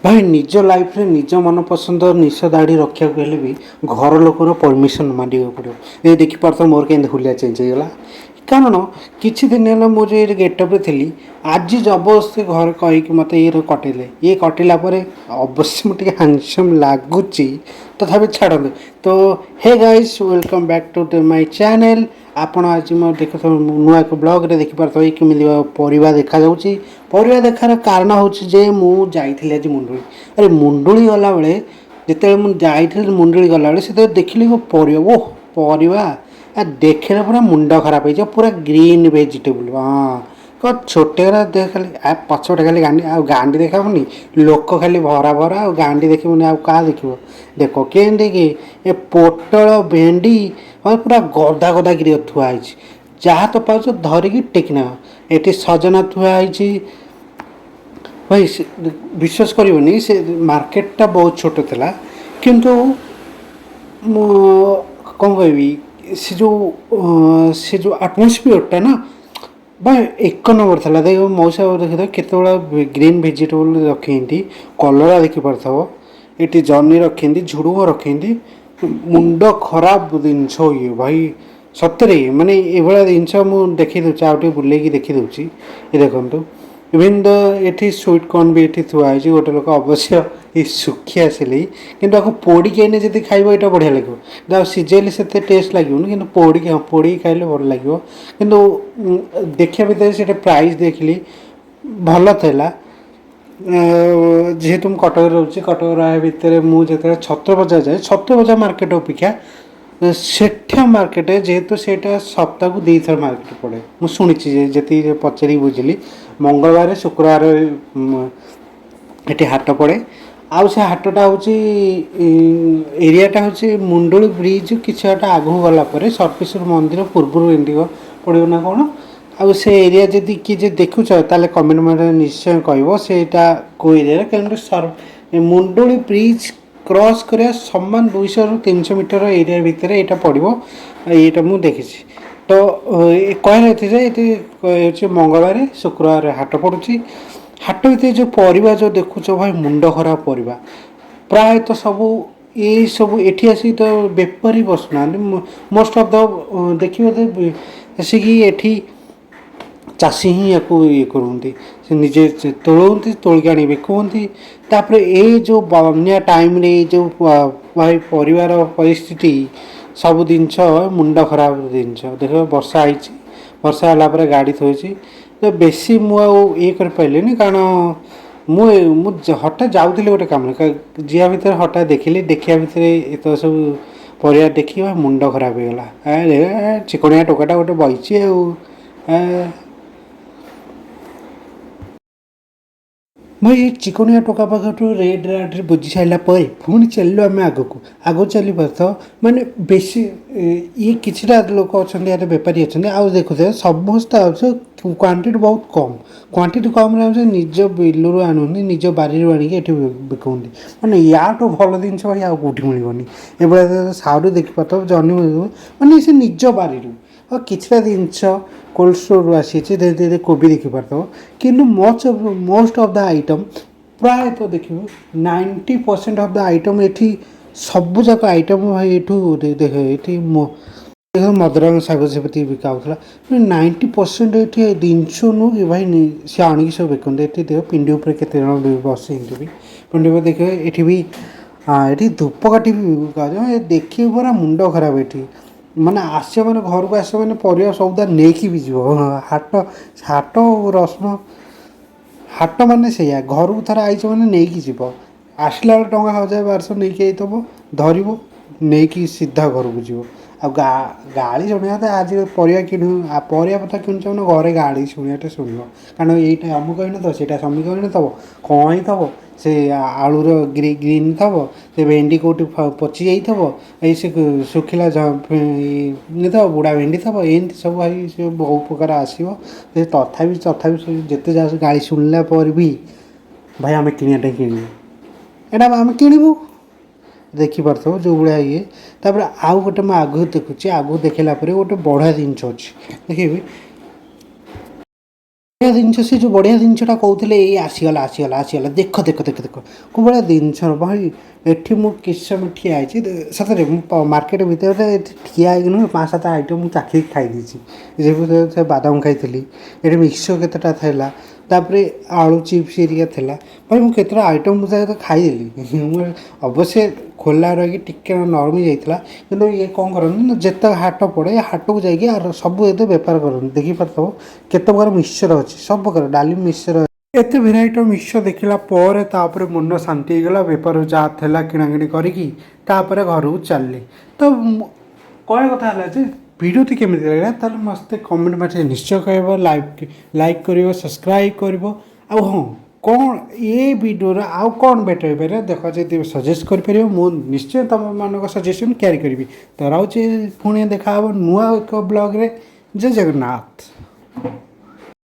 ଭାଇ, ନିଜ ଲାଇଫ୍ରେ ନିଜ ମନପସନ୍ଦ ନିଶ ଦାଢ଼ି ରଖିବାକୁ ହେଲେ ବି ଘର ଲୋକର ପରମିସନ୍ ମାଗିବାକୁ ପଡ଼ିବ। ଏ ଦେଖିପାରୁଥିବ, ମୋର କେମିତି ହୁଲିଆ ଚେଞ୍ଜ ହେଇଗଲା। କାରଣ କିଛି ଦିନ ହେଲା ମୁଁ ଯେଉଁ ଗେଟଅପ୍ରେ ଥିଲି, ଆଜି ଜବରଦସ୍ତି ଘରେ କହିକି ମୋତେ ଇଏ କଟେଇଲେ। ଇଏ କଟିଲା ପରେ ଅବଶ୍ୟ ମୁଁ ଟିକେ ହ୍ୟାଣ୍ଡସମ୍ ଲାଗୁଛି, ତଥାପି ଛାଡ଼ନ୍ତୁ। ତ hey guys, welcome back to my channel. ଆପଣ ଆଜି ମୋ ଦେଖୁଥିବ, ନୂଆ ଏକ ବ୍ଲଗ୍ରେ ଦେଖିପାରୁଥିବେ କେମିତି ପରିବା ଦେଖାଯାଉଛି। ପରିବା ଦେଖାର କାରଣ ହେଉଛି ଯେ ମୁଁ ଯାଇଥିଲି ଆଜି ମୁଣ୍ଡୁଳି। ଆରେ, ମୁଣ୍ଡୁଳି ଗଲାବେଳେ, ଯେତେବେଳେ ମୁଁ ଯାଇଥିଲି ମୁଣ୍ଡୁଳି ଗଲାବେଳେ, ସେତେବେଳେ ଦେଖିଲି ମୋ ପରିବା, ଓହ, ପରିବା ଆ ଦେଖିଲେ ପୁରା ମୁଣ୍ଡ ଖରାପ ହେଇଯିବ। ପୁରା ଗ୍ରୀନ୍ ଭେଜିଟେବୁଲ୍। ହଁ, କଣ ଛୋଟିଆ ଦେଖ ଖାଲି, ଆ ପଛପଟେ ଖାଲି ଗାଣ୍ଡି ଆଉ ଗାଣ୍ଡି ଦେଖାବନି। ଲୋକ ଖାଲି ଭରା ଭରା, ଆଉ ଗାଣ୍ଡି ଦେଖିବନି ଆଉ କାହା ଦେଖିବ? ଦେଖ କେମିତି କି ଏ ପୋଟଳ, ଭେଣ୍ଡି, ହଁ, ପୁରା ଗଦା ଗଦା କିରି ଥୁଆ ହେଇଛି। ଯାହା ତ ପାଉଛ ଧରିକି ଟେକି ନେବ। ଏଠି ସଜନା ଥୁଆ ହେଇଛି। ଭାଇ, ବିଶ୍ୱାସ କରିବନି, ସେ ମାର୍କେଟଟା ବହୁତ ଛୋଟ ଥିଲା, କିନ୍ତୁ ମୁଁ କ'ଣ କହିବି, ସେ ଯେଉଁ ଆଟମୋସ୍ଫିୟରଟା ନା ଭାଇ, ଏକ ନମ୍ବର ଥିଲା। ଦେଖ ମଉସା, ଦେଖିଥିବ କେତେବେଳେ ଗ୍ରୀନ୍ ଭେଜିଟେବୁଲ୍ ରଖିଛନ୍ତି। କଲରା ଦେଖିପାରୁଥିବ, ଏଠି ଜହ୍ନି ରଖିଛନ୍ତି, ଝୁଡ଼ୁଙ୍ଗ ରଖିଛନ୍ତି। ମୁଣ୍ଡ ଖରାପ ଜିନିଷ ଇଏ ଭାଇ, ସତରେ। ମାନେ ଏଭଳିଆ ଜିନିଷ ମୁଁ ଦେଖେଇ ଦେଉଛି, ଆଉ ଟିକେ ବୁଲେଇକି ଦେଖିଦେଉଛି। ଏ ଦେଖନ୍ତୁ, ଇଭିନ୍ ଦ ଏଠି ସୁଇଟ୍ କର୍ନ ବି ଏଠି ଥୁଆ ହେଇଛି। ଗୋଟେ ଲୋକ ଅବଶ୍ୟ ଏ ଶୁଖି ଆସିଲି, କିନ୍ତୁ ଆକୁ ପୋଡ଼ିକି ଏଇନେ ଯଦି ଖାଇବ, ଏଇଟା ବଢ଼ିଆ ଲାଗିବ। କିନ୍ତୁ ଆଉ ସିଝେଇଲେ ସେତେ ଟେଷ୍ଟ ଲାଗିବନି, କିନ୍ତୁ ପୋଡ଼ିକି, ହଁ, ପୋଡ଼ିକି ଖାଇଲେ ଭଲ ଲାଗିବ। କିନ୍ତୁ ଦେଖିବା ଭିତରେ ସେଇଟା ପ୍ରାଇସ୍ ଦେଖିଲି, ଭଲ ଥିଲା। ଯେହେତୁ ମୁଁ କଟକରେ ରହୁଛି, କଟକ ରହିବା ଭିତରେ ମୁଁ ଯେତେବେଳେ ଛତ୍ରବଜାର ଯାଏ, ଛତ୍ରବଜାର ମାର୍କେଟ ଅପେକ୍ଷା ସେଠା ମାର୍କେଟ, ଯେହେତୁ ସେଇଟା ସପ୍ତାହକୁ ଦୁଇଥର ମାର୍କେଟ ପଡ଼େ। ମୁଁ ଶୁଣିଛି ଯେ, ଯେତିକି ପଚାରିକି ବୁଝିଲି, ମଙ୍ଗଳବାର, ଶୁକ୍ରବାର ଏଠି ହାଟ ପଡ଼େ। ଆଉ ସେ ହାଟଟା ହେଉଛି, ଏରିଆଟା ହେଉଛି ମୁଣ୍ଡୁଳି ବ୍ରିଜ୍ କିଛି ବାଟ ଆଗକୁ ଗଲା ପରେ, ସର୍ପେଶ୍ୱର ମନ୍ଦିର ପୂର୍ବରୁ ଏମିତି ପଡ଼ିବ ନା କ'ଣ। ଆଉ ସେ ଏରିଆ ଯଦି କିଏ ଯଦି ଦେଖୁଛ, ତାହେଲେ କମେଣ୍ଟ ମଧ୍ୟରେ ନିଶ୍ଚୟ କହିବ ସେଇଟା କେଉଁ ଏରିଆରେ। କାରଣ ମୁଣ୍ଡୁଳି ବ୍ରିଜ୍ କ୍ରସ୍ କରିବା ସମାନ 200ରୁ 300 ମିଟର ଏରିଆ ଭିତରେ ଏଇଟା ପଡ଼ିବ। ଏଇଟା ମୁଁ ଦେଖିଛି। ତ କହିବାର ଅଛି ଯେ ଏଠି ହେଉଛି ମଙ୍ଗଳବାର, ଶୁକ୍ରବାର ହାଟ ପଡ଼ୁଛି। ହାଟ ଭିତରେ ଯେଉଁ ପରିବା ଯେଉଁ ଦେଖୁଛ ଭାଇ, ମୁଣ୍ଡ ଖରାପ ପରିବା। ପ୍ରାୟତଃ ସବୁ ଏଇ ସବୁ ଏଠି ଆସିକି ତ ବେପାରୀ ବସୁନାହାନ୍ତି। ମୋଷ୍ଟ ଅଫ୍ the ଦେଖିବ ତ ଆସିକି ଏଠି ଚାଷୀ ହିଁ ୟାକୁ ଇଏ କରନ୍ତି। ସେ ନିଜେ ସେ ତୋଳନ୍ତି, ତୋଳିକି ଆଣି ବିକୁନ୍ତି। ତାପରେ ଏଇ ଯେଉଁ ବନ୍ୟା ଟାଇମ୍ରେ ଏଇ ଯେଉଁ ଭାଇ ପରିବାର ପରିସ୍ଥିତି, ସବୁ ଜିନିଷ ମୁଣ୍ଡ ଖରାପ ଜିନିଷ। ଦେଖିବ, ବର୍ଷା ହେଇଛି, ବର୍ଷା ହେଲା ପରେ ଗାଡ଼ି ଥୋଇଛି। ତ ବେଶୀ ମୁଁ ଆଉ ଇଏ କରିପାରିଲିନି, କାରଣ ମୁଁ ମୁଁ ହଠାତ୍ ଯାଉଥିଲି ଗୋଟେ କାମରେ। ଯିବା ଭିତରେ ହଠାତ୍ ଦେଖିଲି, ଦେଖିବା ଭିତରେ ଏତ ସବୁ ପରିବା ଦେଖିବା ମୁଣ୍ଡ ଖରାପ ହେଇଗଲା। ଆରେ, ଚିକଣିଆ ଟୋକାଟା ଗୋଟେ ବଇଛି ଆଉ ଭାଇ, ଏଇ ଚିକଣିଆ ଟୋକା ପାଖଠୁ ରେଟ୍ ରାଟ୍ରେ ବୁଝି ସାରିଲା ପରେ ପୁଣି ଚାଲିଲୁ ଆମେ ଆଗକୁ। ଆଗକୁ ଚାଲିପାରୁଥିବ, ମାନେ ବେଶୀ ଇଏ କିଛିଟା ଲୋକ ଅଛନ୍ତି, ୟାର ବେପାରୀ ଅଛନ୍ତି। ଆଉ ଦେଖୁଥିବେ, ସମସ୍ତେ ଆଉଛ କ୍ୱାଣ୍ଟିଟି ବହୁତ କମ୍। କ୍ୱାଣ୍ଟିଟି କମ୍ରେ ଆଣୁଛନ୍ତି, ନିଜ ବିଲରୁ ଆଣୁଛନ୍ତି, ନିଜ ବାରିରୁ ଆଣିକି ଏଠି ବିକନ୍ତି। ମାନେ ୟାଠୁ ଭଲ ଜିନିଷ ଭାଇ ଆଉ କେଉଁଠି ମିଳିବନି। ଏଭଳିଆ ସାରୁ ଦେଖିପାରୁଥିବ, ଜହ୍ନି, ମାନେ ସେ ନିଜ ବାରିରୁ। ଆଉ କିଛିଟା ଜିନିଷ କୋଲ୍ଡ ଷ୍ଟୋରରୁ ଆସିଛି, ଯେମିତି କୋବି ଦେଖିପାରୁଥିବ। କିନ୍ତୁ most of the item, ପ୍ରାୟତଃ ଦେଖିବ 90% ଅଫ୍ the item, ଏଠି ସବୁଯାକ ଆଇଟମ୍ ଭାଇ ଏଠୁ ଦେଖ, ଏଠି ଦେଖ, ମଦରଙ୍ଗା ଶାଗ ସେମିତି ବିକା ହେଉଥିଲା। 90% ଏଠି ଜିନିଷ ନୁହଁ କି ଭାଇ, ସେ ଆଣିକି ସବୁ ବିକନ୍ତି ଏଠି। ଦେଖ, ପିଣ୍ଡି ଉପରେ କେତେ ଜଣ ବି ବସିଛନ୍ତି ବି। ପିଣ୍ଡି ଉପରେ ଦେଖିବ, ଏଠି ବି, ହଁ, ଏଠି ଧୂପକାଠି ବି ବିକା ହେଉଛି। ଦେଖିବ, ପୁରା ମୁଣ୍ଡ ଖରାପ ଏଠି। ମାନେ ଆସିବ ମାନେ, ଘରକୁ ଆସିବ ମାନେ ପରିବା ସଉଦା ନେଇକି ବି ଯିବ। ହାଟ ହାଟ ରସୁଣ ହାଟ ମାନେ ସେଇଆ, ଘରକୁ ଥରେ ଆଇଛ ମାନେ ନେଇକି ଯିବ। ଆସିଲା ବେଳେ ଟଙ୍କା 1000 1200 ନେଇକି ଆଇଥିବ, ଧରିବ, ନେଇକି ସିଧା ଘରକୁ ଯିବ। ଆଉ ଗାଳି ଶୁଣିବା ତ, ଆଜି ପରିବା କିଣୁ, ପରିବା ପତ୍ର କିଣୁଛ ମାନେ ଘରେ ଗାଳି ଶୁଣିବାଟା ଶୁଣିବ। କାରଣ ଏଇଟା ଅମୁକ ହେଇନଥିବ, ସେଇଟା ସମୁକ ହେଇନଥିବ, କ'ଣ ହେଇଥିବ, ସେ ଆଳୁର ଗ୍ରୀନ୍ ଥିବ, ସେ ଭେଣ୍ଡି କେଉଁଠି ପଚି ଯାଇଥିବ, ଏଇ ସେ ଶୁଖିଲା ଥିବ, ବୁଢ଼ା ଭେଣ୍ଡି ଥିବ, ଏମିତି ସବୁ ଭାଇ ସେ ବହୁ ପ୍ରକାର ଆସିବ। ସେ ତଥାପି ତଥାପି ସେ ଯେତେ ଯାହା ଗାଳି ଶୁଣିଲା ପରେ ବି ଭାଇ, ଆମେ କିଣିବାଟା କିଣିବୁ, ଏଇଟା ଆମେ କିଣିବୁ। ଦେଖିପାରୁଥିବ ଯେଉଁ ଭଳିଆ ଇଏ। ତାପରେ ଆଉ ଗୋଟେ ମୁଁ ଆଗକୁ ଦେଖୁଛି। ଆଗକୁ ଦେଖିଲା ପରେ ଗୋଟେ ବଢ଼ିଆ ଜିନିଷ ଅଛି, ଦେଖିବି। ବଢ଼ିଆ ଜିନିଷ, ସେ ଯେଉଁ ବଢ଼ିଆ ଜିନିଷଟା କହୁଥିଲେ, ଏଇ ଆସିଗଲା, ଆସିଗଲା, ଆସିଗଲା। ଦେଖ, ଦେଖ, ଦେଖ, ଦେଖ, କେଉଁ ଭଳିଆ ଜିନିଷ ଭାଇ! ଏଠି ମୁଁ କିଛି ସମୟ ଠିଆ ହେଇଛି। ସତରେ ମୁଁ ମାର୍କେଟ ଭିତରେ ଏଠି ଠିଆ ହେଇକି ନୁହେଁ, ପାଞ୍ଚ ସାତ ଆଇଟମ୍ ମୁଁ ଚାଖିକି ଖାଇ ଦେଇଛି। ଯେମିତି ସେ ବାଦାମ ଖାଇଥିଲି, ଏଠି ମିକ୍ସଚର୍ କେତେଟା ଥିଲା, ତାପରେ ଆଳୁ ଚିପ୍ସ ହେରିକା ଥିଲା। ଭାଇ, ମୁଁ କେତେଟା ଆଇଟମ୍ ମୁଁ ତା ଖାଇଦେଲି। ମୁଁ ଅବଶ୍ୟ ଖୋଲା ରହିକି ଟିକେ ନରମି ଯାଇଥିଲା। କିନ୍ତୁ ଇଏ କ'ଣ କରନ୍ତି ନା, ଯେତେ ହାଟ ପଡ଼େ, ହାଟକୁ ଯାଇକି ଆର ସବୁ ଏତେ ବେପାର କରନ୍ତି। ଦେଖିପାରୁଥିବ କେତେ ପ୍ରକାର ମିକ୍ସଚର୍ ଅଛି, ସବୁ ପ୍ରକାର ଡାଲି ମିକ୍ସଚର୍। ଏତେ ଭେରାଇଟିର ମିକ୍ସଚର୍ ଦେଖିଲା ପରେ ତାପରେ ମନ ଶାନ୍ତି ହେଇଗଲା। ବେପାର ଯାହା ଥିଲା କିଣାକିଣି କରିକି ତାପରେ ଘରକୁ ଚାଲିଲି। ତ କହିବା କଥା ହେଲା ଯେ ଭିଡ଼ିଓଟି କେମିତି ଲାଗିଲା, ତାହେଲେ ମତେ କମେଣ୍ଟ ମାଧ୍ୟମରେ ନିଶ୍ଚୟ କହିବ। ଲାଇକ୍ ଲାଇକ୍ କରିବ, ସବସ୍କ୍ରାଇବ୍ କରିବ। ଆଉ ହଁ, କ'ଣ ଏ ଭିଡ଼ିଓର ଆଉ କ'ଣ ବେଟର୍ ହେଇପାରିବ ଦେଖ, ଯଦି ସଜେଷ୍ଟ କରିପାରିବ, ମୁଁ ନିଶ୍ଚୟ ତୁମମାନଙ୍କ ସଜେସନ୍ କ୍ୟାରି କରିବି। ତ ରହୁଛି, ପୁଣି ଦେଖା ହେବ ନୂଆ ଏକ ବ୍ଲଗ୍ରେ। ଜୟ ଜଗନ୍ନାଥ।